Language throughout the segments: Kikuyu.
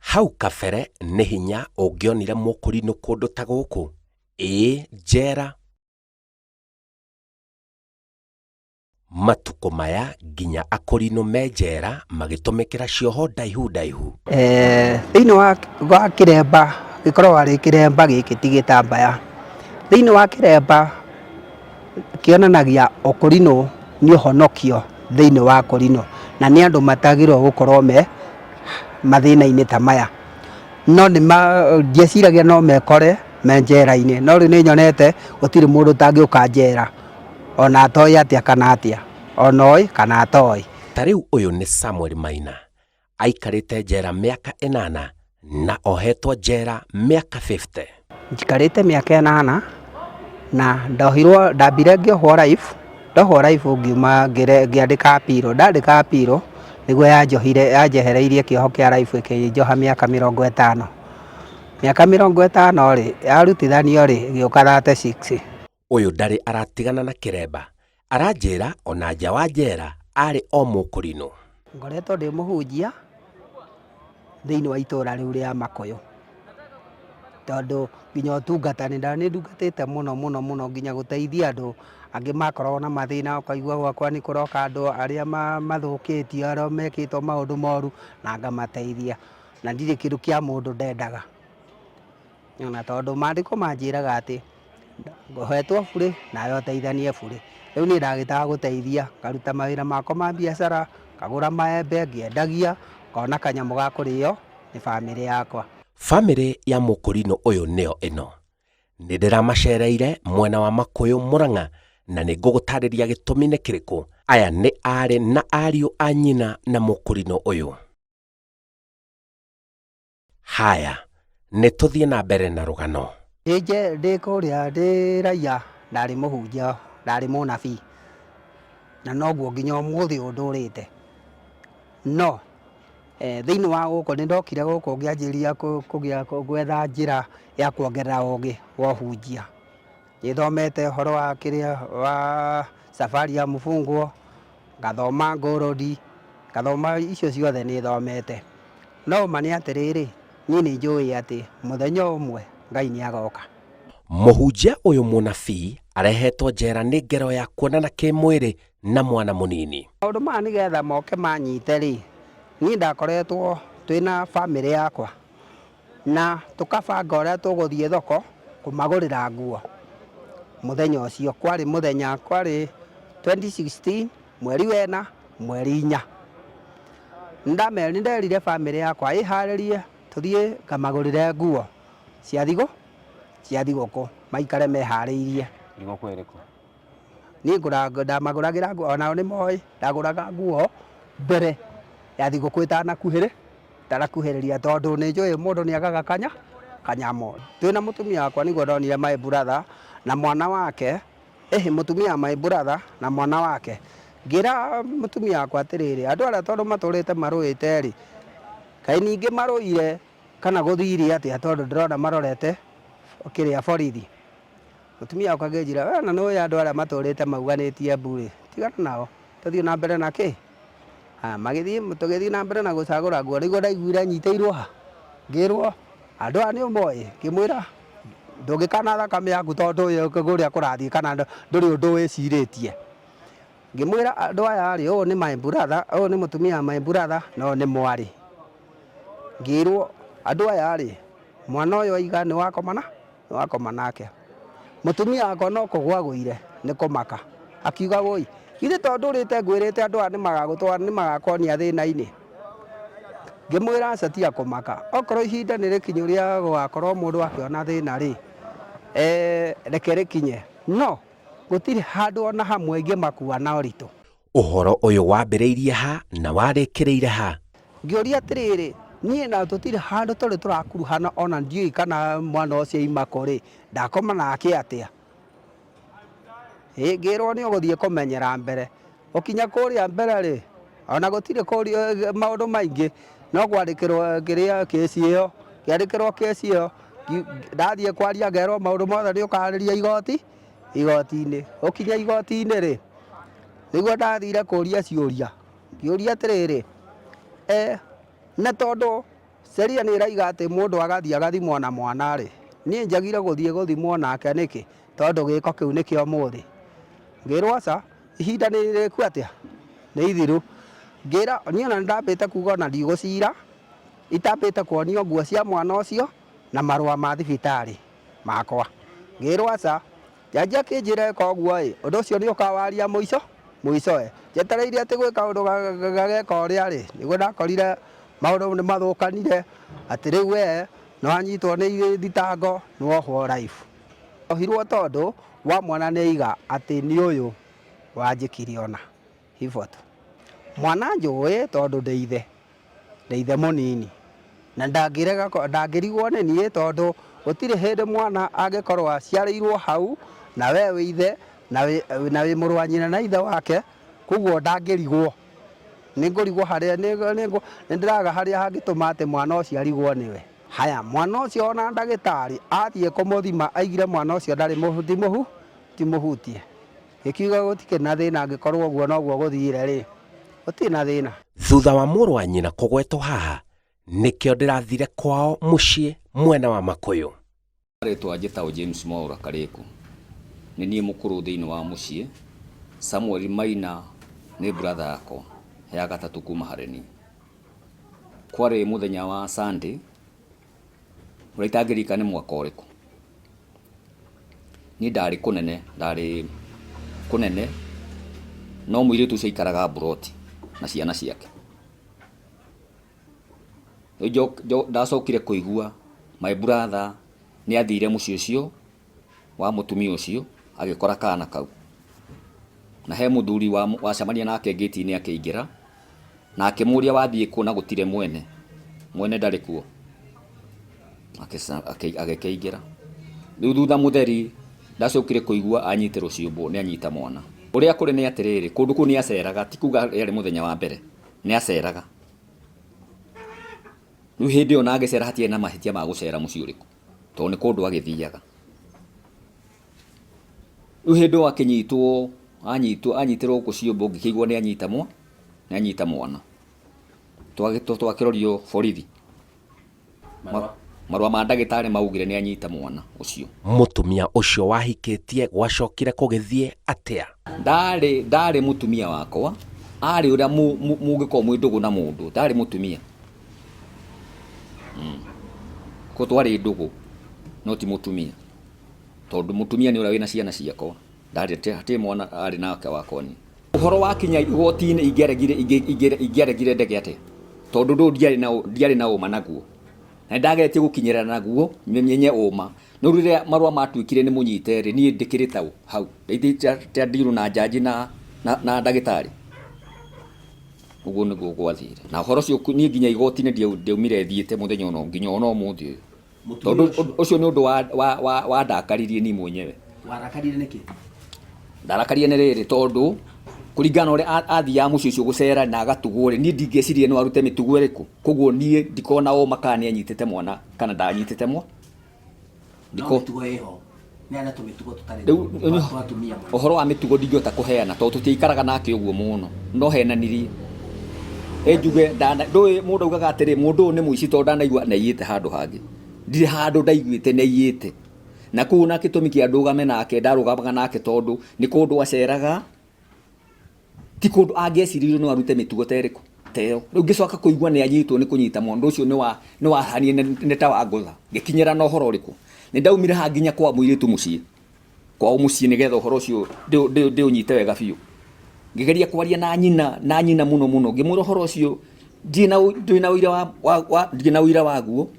Hau kabere nĩ hinya ũngĩonire mũkũrinũ kũndũ ta gũkũ. Ĩĩ njera. Matukũ maya nginya akũrinũ me njera magĩtũmĩkĩra cioho ndaihu ndaihu. Thĩinĩ wa kĩremba gĩkoragwo arĩ kĩremba gĩkĩ ti gĩtambaya. Thĩinĩ wa kĩremba kĩonanagia ũkũrinũ nĩ ũhonokio thĩinĩ wa kũrinũ, na nĩ andũ matagĩrĩirwo gũkorwo me mathĩna-inĩ ta maya. No nĩ ma ndieciragia no mekore me njera-inĩ, no rĩu nĩ nyonete gũtirĩ mũndũ ũtangĩũka njera ona atoĩ atĩa kana atĩa, ona oĩ kana atoĩ. Ta rĩu ũyũ nĩ Samuel Maina, Aikarĩte njera mĩaka ĩnana na ohetwo njera mĩaka 50. Njikarĩte mĩaka ĩnana na ndohirwo, ndambire ngĩohwo life, ndohwo life ngiuma ngĩandĩka appeal, ndandĩka appeal nĩguo yanjohire yanjehereirie kĩoho kĩa life ĩkĩnjoha mĩaka 50. Mĩaka 50 rĩ, yarutithanio rĩ, ĩgĩũka 36. Ũyũ ndarĩ aratigana na kĩremba, aranjĩra ona nja wa njera arĩ o mũkũrinũ. Ngoretwo ndĩ mũhunjia thĩinĩ wa itũra rĩu rĩa Makũyũ, tondũ nginya ũtungata nĩ ndungatĩte mũno mũno mũno nginya gũteithia andũ angĩ makoragwo na mathĩna, ũkaigua gwakwa nĩ kũroka andũ arĩa mathũkĩtio, arĩa mekĩtwo maũndũ moru na ngamateithia, na ndirĩ kĩndũ kĩa mũndũ ndendaga. Na tondũ maandĩko manjĩraga atĩ ũhetwo burĩ nawe ũteithanie burĩ. Rĩu niĩ ndagĩtaga gũteithia, ngaruta mawĩra makwa ma biacara, ngagũra maembe ngĩendagia, ngona kanyamũ ga kũrĩo nĩ bamĩrĩ yakwa. Bamĩrĩ ya mũkũrinũ ũyũ nĩyo ĩno. Nĩ ndĩramacereire mwena wa Makũyũ Mũrang'a na nĩ ngũgũtarĩria gĩtũmi nĩ kĩrĩkũ. Aya nĩ aarĩ na ariũ a nyina na mũkũrinũ ũyũ. Haya, nĩ tũthiĩ na mbere na rũgano. Ndĩ kũrĩa ndĩ raiya ndarĩ mũhunjia, ndarĩ mũnabii, na noguo nginya ũmũthĩ ũyũ ndũrĩte. No thĩinĩ wa gũkũ nĩ ndokire gũkũ ngĩanjĩrĩria kũgĩa gwetha njĩra ya kuongerera ũgĩ wa ũhunjia. Nĩ thomete ũhoro wa kĩrĩa wa safari ya mũbungwo, ngathoma ngũrũndi, ngathoma icio ciothe nĩ thomete. No ma nĩ atĩrĩrĩ, niĩ nĩ njũĩ atĩ mũthenya ũmwe Ngai nĩ agoka. Mũhunjia ũyũ mũnabii arehetwo njera nĩ ngero ya kuonana kĩmwĩrĩ na mwana mũnini. Maũndũ maya nĩgetha moke manyite rĩ, niĩ ndakoretwo twĩna bamĩrĩ yakwa na tũkabanga ũrĩa tũgũthiĩ thoko kũmagũrĩra nguo mũthenya ũcio. Kwarĩ mũthenya, kwarĩ 2016 mweri wena mweri inya. Nĩnderire bamĩrĩ yakwa ĩharĩrie tũthiĩ ngamagũrĩre nguo cia thigũ cia thigũkũ maikare meharĩirie. Thigũkũ ĩrĩkũ? Niĩ ngũraga ndamagũragĩra nguo onao nĩ moĩ ndagũraga nguo mbere ya thigũkũ ĩtanakuhĩrĩ ĩtanakuhĩrĩria tondũ nĩ njũĩ mũndũ nĩ agaga kanya kanyamũ. Twĩna mũtumia wakwa nĩguo ndonire my brother na mwana wake Ĩhĩ, mũtumia wa my brother na mwana wake. Ngĩra mũtumia wakwa atĩrĩrĩ, andũ arĩa tondũ matũrĩte marũĩte-rĩ, kaĩ ningĩ marũire kana gũthire atĩa tondũ ndĩrona marorete kĩrĩa borithi. Mũtumia wakwa akĩnjĩra we ona nĩũĩ andũ arĩa matũrĩte mauganĩtie mbu-rĩ, tigana nao tũthiĩ na mbere na kĩ? Magĩthiĩ, tũgĩthiĩ na mbere na gũcagũra nguo nĩguo ndaiguire nyitĩirwo ha? Ngĩrwo andũ aya nĩũmoĩ? Ngĩmwĩra Ndũngĩkana thakame yaku tondũ ndũĩ ũrĩa kũrathiĩ kana ndũrĩ ũndũ wĩcirĩtie. Ngĩmwĩra andũ aya rĩ, ũyũ nĩ my brother, ũyũ nĩ mũtumia wa my brother na ũyũ nĩ mwarĩ. Ngĩrwo andũ aya rĩ, mwana ũyũ aiga nĩ wakoma na nĩ wakoma nake. Mũtumia wakwa no kũgũa agũire nĩ kũmaka, akiuga wũi, githĩ to ndũrĩte ngwĩrĩte andũ aya nĩ magakuonia thĩna-inĩ. Ngĩmwĩra aca tiga kũmaka, okorwo ihinda nĩ rĩkinyu rĩa gũgakorwo mũndũ akĩona thĩna rĩ, reke rĩkinye, no gũtirĩ handũ ona hamwe ingĩmakua na ũritũ. Ũhoro ũyũ wambĩrĩirie ha na warĩkĩrĩire ha? Ngĩũria atĩrĩrĩ, niĩ na tũtirĩ handũ tũrĩ tũrakuruhana ona ndiũĩ kana mwana ũcio aima kũ rĩ, ndakoma nake atĩa? Ĩ ngĩrwo nĩ ũgũthiĩ kũmenyera mbere. Gũkinya kũrĩa mbere rĩ, ona gũtirĩ kũrio maũndũ maingĩ, no kwandĩkĩrwo kĩrĩa kĩci ĩyo, ngĩandĩkĩrwo kĩci ĩyo, ndathiĩ kwaria ngerwo maũndũ mothe nĩ ũkarĩria igoti, igoti-inĩ. Gũkinya igoti-inĩ rĩ, nĩguo ndathire kũria ciũria, ngĩũria atĩrĩrĩ, na tondũ Sheria nĩ ĩraiga atĩ mũndũ agathiĩ agathimwo na mwana rĩ, niĩ njagire gũthiĩ gũthimwo nake nĩkĩ? Tondũ gĩko kĩu nĩkĩo ũmũthĩ. Ngĩrwo aca, ihinda nĩ rĩrĩku atĩa? Nĩ ithiru. Ngĩra niĩ ona nĩ ndambĩte kuga ona ndigũcira itambĩte kuonio nguo cia mwana ũcio na marũa ma thibitarĩ makwa. Ngĩrwo aca, Jaji akĩnjĩra eka ũguo ĩ, ũndũ ũcio nĩ ũkawaria mũico mũicoe. Njetereire atĩ gwĩ kaũndũ gageka ũrĩa rĩ, nĩguo ndakorire maũndũ nĩ mathũkanire, atĩ rĩu we nĩ wanyitwo nĩ thitango nĩ wohwo life. Ohirwo tondũ wa mwana nĩ aiga atĩ nĩ ũyũ wanjĩkire ũna, hivyo tu. Mwana njũĩ tondũ ndĩ ithe, ndĩ ithe mũnini na ndangĩrega ndangĩrigwo nĩ niĩ tondũ gũtirĩ hĩndĩ mwana angĩkorwo aciarĩirwo hau na we wĩ ithe na wĩ mũrũ wa nyina na ithe wake, koguo ndangĩrigwo. Nĩ ngũrigwo harĩa nĩ ndĩraga harĩa hangĩtũma atĩ mwana ũcio arigwo nĩwe. Haya, mwana ũcio ona ndagĩtarĩ athiĩ kũmũthima aigire mwana ũcio ndarĩ ti ti mũhutie. Gĩkiuga gũtikĩrĩ na thĩna angĩkorwo ũguo noguo gũthire rĩ, gũtirĩ na thĩna. Thutha wa mũrũ wa nyina kũgwetwo haha, nĩkĩo ndĩrathire kwao mũciĩ mwena wa Makũyũ. Rĩtwa njĩtagwo James Mwaura Karĩku. Nĩ niĩ mũkũrũ thĩinĩ wa mũciĩ. Samuel Maina nĩ brother yakwa ya gatatũ kuma harĩ niĩ. Kwarĩ mũthenya wa Sunday, ũrĩa itangĩririkana nĩ mwaka ũrĩkũ. Niĩ ndarĩ kũnene, ndarĩ kũnene, no mũirĩtu ũcio aikaraga mburoti na ciana ciake. Rĩu ndacokire kũigua my brother nĩ athire mũciĩ ũcio wa mũtumia ũcio agĩkora kana kau. Na he mũthuri wacemania nake ngĩti-inĩ akĩingĩra na akĩmũria wathiĩ kũ na gũtirĩ mwene, mwene ndarĩ kuo. Agĩkĩingĩra. Rĩu thutha mũtheri ndacokire kũigua anyitĩrwo ciũmbũ nĩ anyita mwana. Ũrĩa kũrĩ nĩ atĩrĩrĩ, kũndũ kũu nĩ aceraga, ti kuga rĩarĩ mũthenya wa mbere, nĩ aceraga. Rĩu hĩndĩ ĩyo na agĩcera hatiarĩ na mahĩtia ma gũcera mũciĩ ũrĩkũ, tondũ nĩ kũndũ agĩthiaga. Rĩu hĩndĩ ĩyo akĩnyitwo, anyitwo, anyitĩrwo gũkũ ciũmbũ ngĩkĩigua nĩ anyita mwa, nĩ anyita mwana. Twakĩrorio borithi. Marũa ma ndagĩtarĩ maugire nĩ anyita mwana ũcio. Mũtumia ũcio wahikĩtie gwacokire kũgĩthiĩ atĩa? Ndarĩ ndarĩ mũtumia wakwa, arĩ ũrĩa mũngĩkorwo mwĩ ndũgũ na mũndũ, ndarĩ mũtumia. Ko twarĩ ndũgũ no ti mũtumia. Tondũ mũtumia nĩ ũrĩa wĩna ciana ciakwa, ndarĩ hatirĩ mwana arĩ nake wakwa niĩ. Ũhoro wakinya igoti-inĩ ingĩaregire ingĩaregire ndege atĩa? Tondũ ũndũ ũyũ ndiarĩ na ndiarĩ na ũma naguo. Na nĩndageretie gũkinyĩra naguo menye ũma. No rĩrĩa marũa matuĩkire nĩ mũnyite rĩ, niĩ ndĩkĩrĩ taũ hau. Ta ndirũ na njanji na na ndagĩtarĩ. Ũguo nĩguo gwathire. Na ũhoro ũcio niĩ nginya igoti-inĩ ndiaumire thiĩte mũthenya ona nginya ona ũmũthĩ ũyũ. Tondũ ũcio nĩ ũndũ wandakaririe niĩ mwenyewe. Warakarire nĩkĩ? Ndarakarire nĩ rĩrĩ tondũ kũringana na ũrĩa athiaga mũciĩ ũcio gũcera na agatugwo rĩ, niĩ ndingĩeciririe no arute mĩtugo ĩrĩkũ. Koguo niĩ ndikoragwo na ũma kana nĩ anyitĩte mwana kana ndanyitĩte mwana. No mĩtugo ĩho. Nĩ arĩ na tũmĩtugo tũtarĩ twa atumia mũno. Ũhoro wa mĩtugo ndingĩhota kũheana tondũ tũtiaikaraga nake ũguo mũno. No henanirie. Ĩ njuge ndũĩ mũndũ augaga atĩrĩ mũndũ ũyũ nĩ mũici tondũ ndanaigua nĩ aiyĩte handũ hangĩ. Ndirĩ handũ ndaiguĩte nĩ aiyĩte. Na kũu na gĩtũmi kĩa ndũgame nake ndarũgamaga nake tondũ nĩ kũndũ aceraga ti kũndũ angĩeciririe no arute mĩtugo ta ĩrĩkũ ta ĩyo. Rĩu ngĩcoka kũigua nĩ anyitwo nĩ kũnyita mwana, ũndũ ũcio nĩ wahanire nĩ ta wangũtha. Ngĩkinyĩra na ũhoro ũrĩkũ? Nĩ ndaumire haha nginya kwa mũirĩtu mũciĩ, kwao mũciĩ nĩgetha ũhoro ũcio ndĩũnyite wega biũ. Ngĩgeria kwaria na nyina, na nyina mũno mũno, ngĩmwĩra ũhoro ũcio ndirĩ na ũira wa ndirĩ na ũira waguo,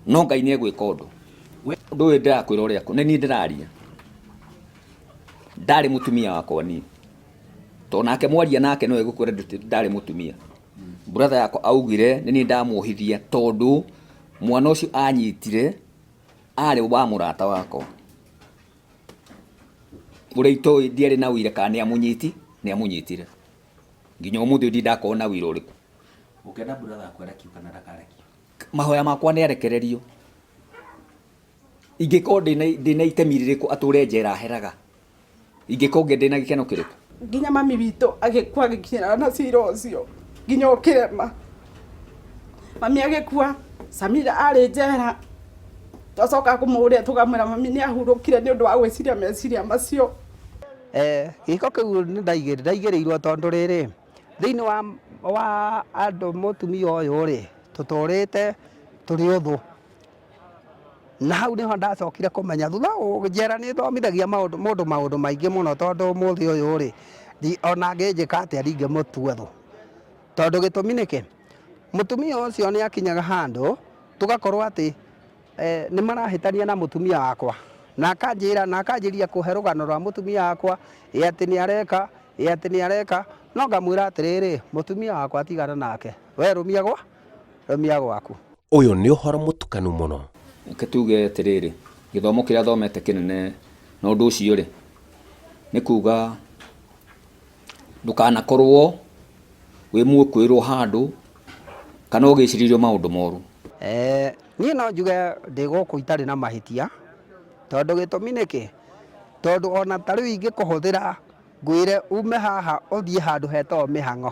no Ngai nĩ egwĩka ũndũ. Ũndũ ũyũ ndĩrakwĩra ũrĩa nĩ niĩ ndĩraria. Ndarĩ mũtumia wakwa niĩ. Tondũ nake mwaria nake no egũkwĩra ndarĩ mũtumia. Brother yakwa augire nĩ niĩ ndamuohithia tondũ mwana ũcio anyitire arĩ wa mũrata wakwa. Ũrĩa itoĩ ndiarĩ na ũira kana nĩ amũnyiti, nĩ amũnyitire. Nginya ũmũthĩ ũyũ ndirĩ ndakorwo na ũira ũrĩkũ. Ũngĩenda brother waku arekio kana ndakarekio? Mahoya makwa nĩ arekererio. Ingĩkorwo ndĩna itemi rĩrĩkũ atũre njera heraga? Ingĩkorwo ndĩna gĩkeno kĩrĩkũ? Nginya mami witũ agĩkua agĩkinyĩra na cira ũcio nginya ũkĩrema. Mami agĩkua, Samira arĩ njera. Twacoka kũmũria tũkamwĩra mami nĩ ahurũkire nĩ ũndũ wa gwĩciria meciria macio. Gĩko kĩu nĩ ndaigĩrĩirwo tondũ rĩrĩ, thĩinĩ wa andũ mũtumia ũyũ rĩ, tũtũrĩte tũrĩ ũthũ. Na hau nĩho ndacokire kũmenya thutha njera nĩ ĩthomithagia mũndũ maũndũ maingĩ mũno tondũ ũmũthĩ ũyũ rĩ, ona angĩnjĩka atĩa ndingĩmũtua thũ. Tondũ gĩtũmi nĩkĩ? Mũtumia ũcio nĩ akinyaga handũ tũgakorwo atĩ nĩ marahĩtania na mũtumia wakwa na akanjĩra na akanjĩria kũhe rũgano rwa mũtumia wakwa ĩ atĩ nĩ areka ĩ atĩ nĩ areka no ngamwĩra atĩrĩrĩ, mũtumia wakwa tigana nake we rũmia gwa rũmia gwaku. Ũyũ nĩ ũhoro mũtukanu mũno. Reke tuge atĩrĩrĩ, gĩthomo kĩrĩa thomete kĩnene na ũndũ ũcio rĩ, nĩ kuga ndũkanakorwo wĩ mwĩkũĩrwo handũ kana ũgĩcirĩrio maũndũ moru. Niĩ no njuge ndĩ gũkũ itarĩ na mahĩtia, tondũ gĩtũmi nĩ kĩ? Tondũ ona ta rĩu ingĩkũhũthĩra ngwĩre ume haha ũthiĩ handũ hetagwo mĩhang'o,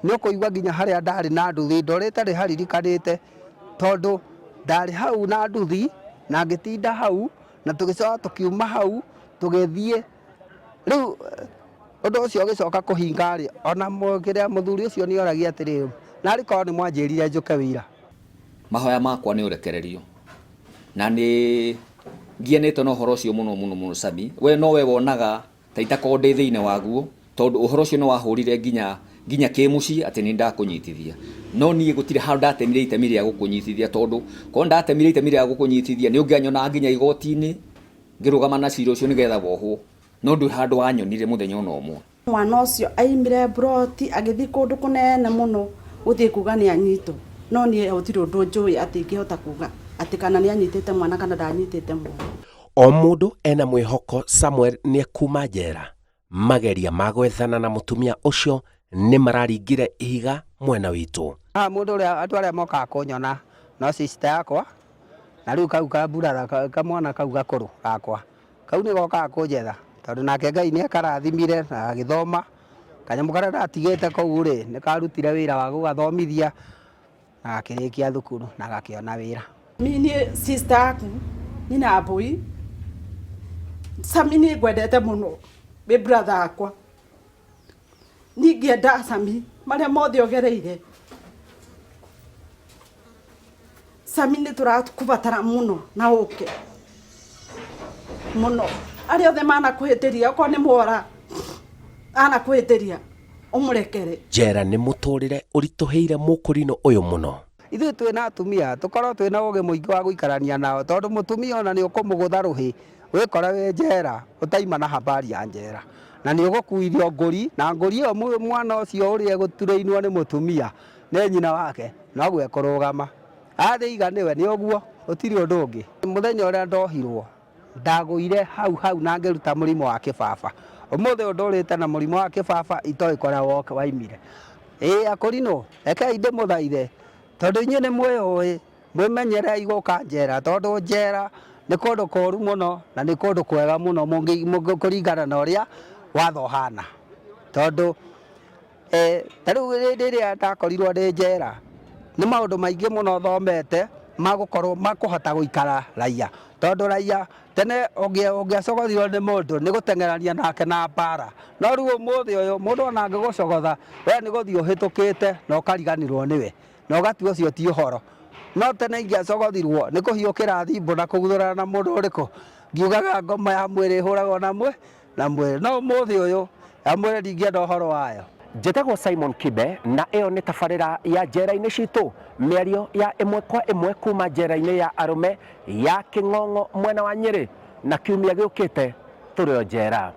nĩ ũkũigua nginya harĩa ndarĩ na nduthi ndorĩte ndĩharirikanĩte, tondũ ndarĩ hau na nduthi na ngĩtinda hau na tũgĩcoka tũkiuma hau tũgĩthiĩ. Rĩu ũndũ ũcio ũgĩcoka kũhinga rĩ, ona kĩrĩa mũthuri ũcio nĩ oragia atĩrĩrĩ, narĩ korwo nĩ mwanjĩrire njũke wĩra. Mahoya makwa nĩ ũrekererio na nĩ ngianĩte na ũhoro ũcio mũno mũno mũno Sami. We no we wonaga ta itakorwo ndĩ thĩinĩ waguo tondũ ũhoro ũcio nĩ wahũrire nginya nginya kĩmũciĩ atĩ nĩ ndakũnyitithia. No niĩ gũtirĩ handũ ndatemire itemi rĩa gũkũnyitithia tondũ korwo ndatemire itemi rĩa gũkũnyitithia nĩ ũngĩanyonaga nginya igoti-inĩ ngĩrũgama na cira ũcio nĩgetha wohwo. No ndũrĩ handũ wanyonire mũthenya ona ũmwe. Mwana ũcio aimire mburoti agĩthiĩ kũndũ kũnene mũno gũthiĩ kuga nĩ anyitwo. No niĩ gũtirĩ ũndũ njũĩ atĩ ingĩhota kuga atĩ kana nĩ anyitĩte mwana kana ndanyitĩte mwana. O mũndũ ena mwĩhoko Samuel nĩekuma njera. Mageria ma gwethana na mũtumia ũcio nĩmararingire ihiga mwena witũ. Haha mũndũ ũrĩa andũ arĩa mokaga kũnyona no sister yakwa na rĩu kau ka brother kamwana kau gakũrũ gakwa. Kau nĩ gokaga kũnjetha tondũ nake Ngai nĩ akarathimire na gagĩthoma. Kanyamũ karĩa ndatigĩte kũu rĩ, nĩ karutire wĩra wa gũgathomithia na gakĩrĩkia thukuru na gakĩona wĩra. Niĩ sister yaku nyina Mbũi, Sami niĩ ngwendete mũno wĩ brother yakwa. Niĩ ingĩenda Sami marĩa mothe ũgereire, Sami nĩ tũrakũbatara mũno na ũke mũno. Arĩa othe manakũhĩtĩria okorwo nĩ mwora anakũhĩtĩria ũmũrekere. Njera nĩ mũtũrĩre ũritũhĩire mũkũrinũ ũyũ mũno. Ithuĩ twĩ na atumia tũkorwo twĩ na ũgĩ mũingĩ wa gũikarania nao tondũ mũtumia ona nĩ ũkũmũgũtha rũhĩ wĩkore wĩ njera ũtaima na habari ya njera na nĩ ũgũkuithio ngũri na ngũri ĩyo mwana ũcio ũrĩa egũturĩinwo nĩ mũtumia nĩ nyina wake noguo ekũrũgama. Athĩiga nĩwe nĩ ũguo gũtirĩ ũndũ ũngĩ. Mũthenya ũrĩa ndohirwo ndagũire hau hau na ngĩruta mũrimũ wa kĩbaba. Ũmũthĩ ũyũ ndũrĩte na mũrimũ wa kĩbaba itoĩ kũrĩa waimire. Ĩĩ akũrinũ rekei ndĩmũthaithe tondũ inyuĩ nĩ mwĩyũĩ mwĩmenyerei gũka njera tondũ njera nĩ kũndũ kũru mũno na nĩ kũndũ kwega mũno kũringana na ũrĩa watho ũhana. Tondũ ta rĩu hĩndĩ ĩrĩa ndakorirwo ndĩ njera nĩ maũndũ maingĩ mũno thomete ma gũkorwo ma kũhota gũikara raia. Tondũ raia tene ũngĩacogothirwo nĩ mũndũ nĩ gũteng'erania nake na mbara. No rĩu ũmũthĩ ũyũ mũndũ ona angĩgũcogotha we nĩ gũthiĩ ũhĩtũkĩte na ũkariganĩrwo nĩwe na ũgatua ũcio ti ũhoro. No tene ingĩacogothirwo nĩ kũhiũkĩra thimbũ na kũguthũrana na mũndũ ũrĩkũ, ngiugaga ngoma ya mwĩrĩ ĩhũragwo na mwĩrĩ. Na mwĩrĩ no ũmũthĩ ũyũ ya mwĩrĩ ndingĩenda ũhoro wayo. Njĩtagwo Simon Kibe na ĩyo nĩ tabarĩra ya njera-inĩ citũ, mĩario ya ĩmwe kwa ĩmwe kuma njera-inĩ ya arũme ya Kĩng'ong'o mwena wa Nyĩrĩ, na kiumia gĩũkĩte tũrĩ o njera.